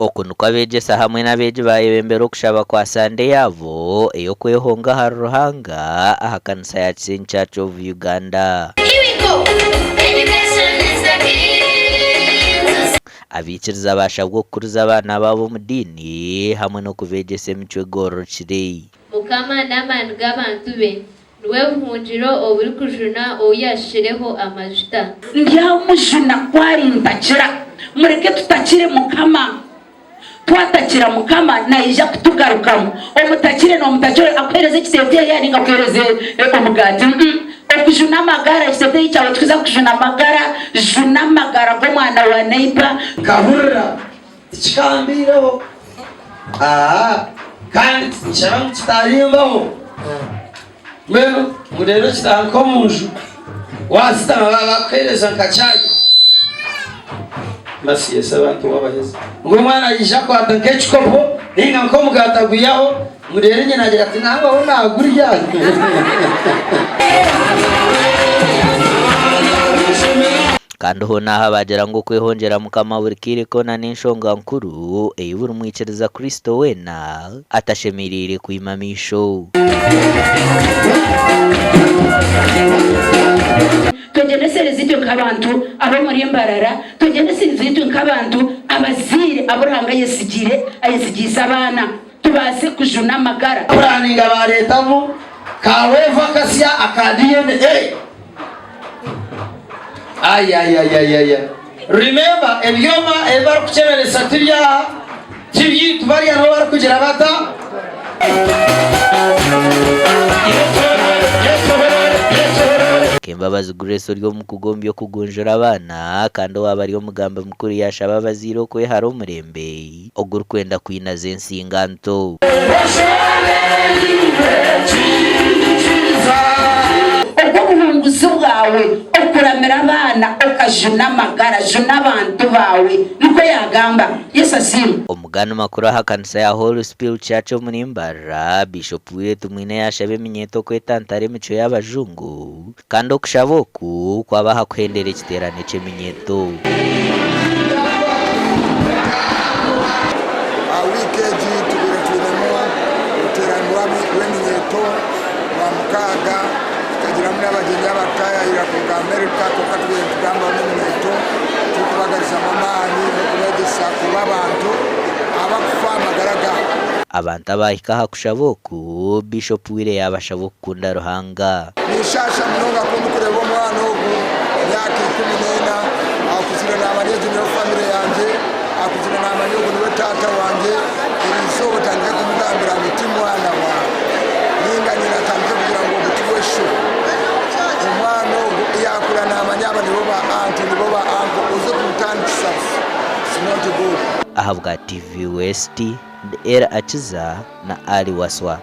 Oku nikwo abeegyesa hamwe n'abeegi baayebembera okushaba kwa Sande yaabo ey'okwehonga ahari Ruhanga aha kanisa ya Kisenyi Church of Uganda. Abaikiriza baashabwa okukuriza abaana baabo omu diini hamwe n'okubeegyesa emicwe egororokire. Mukama n'amaani g'abantu be, Niwe buhungiro oburikujuna ou yaashukireho amajuta. Ndyamujuna ku arintakira. Mureke tutakire Mukama. Twatakira Mukama naija kutugarukamu. Omutakire nomutakira akuhereze ekiteteeyi ninga akuhereze omugaati. Okujuna amagara, ekiteteeyi kyawe tikuza kujuna amagara, juna amagara g'omwana wa neighbour. Nkahurira tikikambaireho aa kandi nshaba ngu kitarimbaho mbwenu ngu reero kitaaha nk'omunju waasitama baaba bakuheereza nka chai mbasiisa abantu wabaheza ngu omwana yaija akwata nk'ekikopo ninga nk'omugaati agwihaho ngu reero nyina agira ati nangwa we naagurya. Kandi hoona aha baagira ngu okwehongyera Mukama buri kaire koona n'enshonga nkuru ei buri mwikiriza Kristo weena atashemereire kwima amaisho. Twegyendesereze itwe nk'abantu ab'omuri Mbarara, twegyendesereze itwe nk'abantu abazaire abu Ruhanga ayesigiire, ayesigiise abaana, tubaase kujuna amagara. Puraninga bareetamu ka weeva akasya aka DNA. Ayayayayaya remember ebyoma ebi barikukyeberesa tibyaha tibyaitu bariya nibo barikugira bata. Kembabazi Grace ori omukugu omu by'okugunjura abaana kandi owaaba ari omugambi mukuru yaashaba abazaire okwehara omurembe ogurikwenda kwinaza ensinga nto. Obwo obuhunguzi bwawe, okuramira abaana, okajuna amagara, juna abantu baawe, nikwo yaagamba. Yesu asiimwe. Omugani makuru aha kanisa ya Holy Spirit Church omuri Mbarara, Bishop Willy Tumwine yaashaba eminyeeto okwetantara emicwe y'abajungu kandi okushaba oku kwaba aha kuhendera ekiteerane ky'eminyeeto. Aha wiiki egi tubaire twinemu oruteerane rw'eminyeeto Rwamukaaga, tukagiramu n'abagyenyi abarikutaayaayira kuruga America kwonka tubaire nitugambaho n'eminyeeto turikubagarizamu amaani n'okubeegyesa kuba abantu abarikufa aha magara gaabo. Abantu abaahika aha kushaba oku, Bishop Wire yaabashaba okukunda Ruhanga. Ninshaasha munonga ku ndikureeba omwana ogu emyaka 14 akuzire naamanya egi niyo famire yangye, akuzire naamanya ogu niwe taata wangye, eriizooba otandike kumugambira ngu ti mwana waawe ninga nyina atandike kugira ngu ogu tiwe sho. Omwana ogu yaakura naamanya aba nibo ba aunty nibo ba uncle oze kumutandikisa busya it's not good. Ahabwa TV West, ndi Elly Akiza na Ali Waswa.